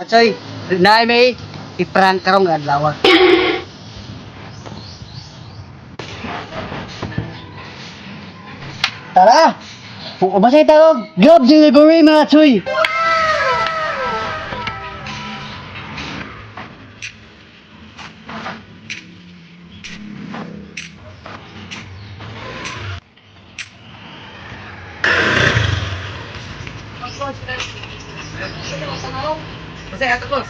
Atsoy, naay may i-prank karong adlaw. Tara! Basta tawag, Grab delivery, mga tsoy! Kasi ato, boss.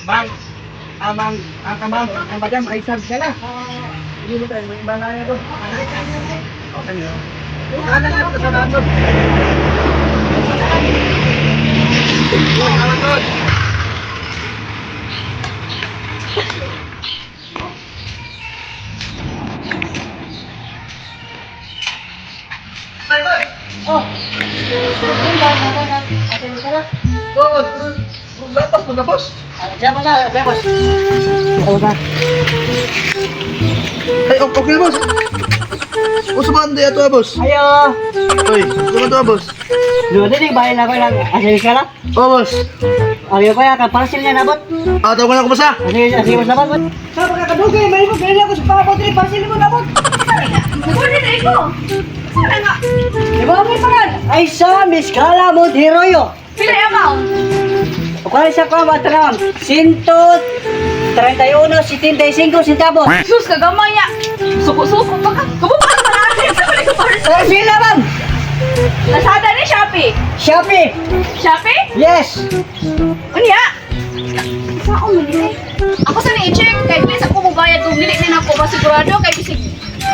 Bang, amang, ang kamang, ang madam ay sabi siya na. Hindi mo tayo, may ibang kaya to. Okay na. Ano na ito sa nato? Oh! Lapas mo na, boss. Diyan mo na, boss. Ako na. Ay, okay, boss. Uso ba ang ito, boss? Ayo! Uy, uso ba ito, boss? Doon din, bahay na ko lang. Asal ka lang? Oh, boss. Ayaw ko yan, parcel niya nabot. Ah, tawag na ako, boss, ah. Asal, asal, boss, nabot. Sa pagkakadugay, may mo ganyan ako sa pabot rin, parcel mo nabot. Kunin na ikaw. Sana nga. Di ba may pangan? Ay sa Miss Carla Monteroyo. Pila yung amount? Kuha sa ko, matram. 131.75 centavos. Sus, kagamay niya. Suko-suko pa ka. Kumuha ka pa natin. Sa balik ko parcel. Parcel na, ma'am. Lazada ni Shopee. Shopee. Shopee? Yes. Unya? Saan mo ni? Ako sa ni-check. Kay please ako mo bayad kung dili ni nako masigurado kay bisig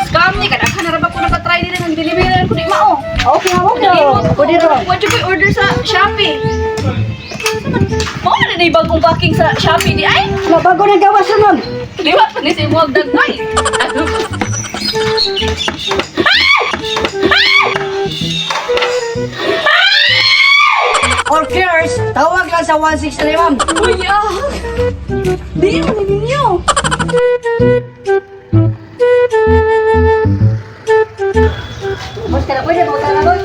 scam ni kadaghan na ra ba ko naka-try nila ng delivery ko di mao. Okay, okay. Pwede ro. What you order sa Shopee? Mao na ni bagong packing sa Shopee di ay. Mabago ng gawas na, ma'am. Liwat pa ni sa imong dagmay. Or cares, tawag lang sa 163, ma'am. Uy, ah. Di mo ninyo. Boss, kaya pwede, bukta na, boss.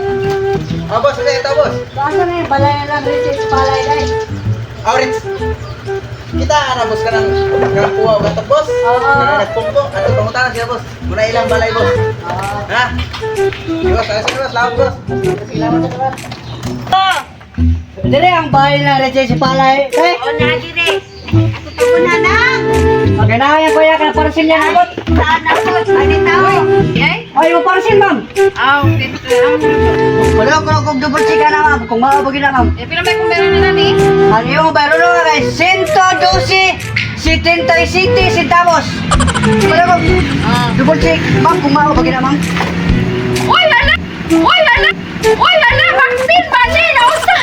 Ah, boss, kasi ito, boss. Basta na yung balay na lang, Richard, palay na. Ah, Ritz. Kita, ana, boss, ka ng kuha o gatok, boss. Oo. Kanang nagpungko. Ano, pangutana siya, boss. Muna ilang balay, boss. Ah, Ha? Sige, boss, ayos na, boss. Lawag, boss. salamat sa lahat. Dire ang bahay na Richard si Palay. Eh, O na dire. Ako to na na. okay na yan, kuya, kaya parcel niya nabot. Saan ako? Ani tao? Ay. Ay, mo parcel, ma'am. Aw, dito lang. Wala ko kung double check na, ma'am. Kung maabog na, ma'am. Eh, pila may kung meron na nani? Ano yung bayro na kay 112.77 centavos. Wala ko. Double check, ma'am, kung maabog na, ma'am. Uy, hala! Uy, hala! Uy, hala! Vaccine ba ni? Nausa!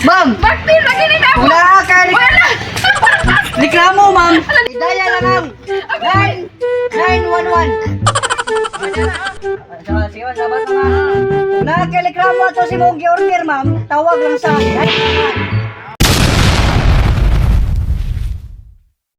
Ma'am, Vaccine lagi ni kung namo! naa ka Uy, hala! reklamo, ma'am. Idaya lang ang 9911. Sige, salamat, ma'am. Kung naa kay reklamo ato si mong gi-order, ma'am, tawag lang sa 911.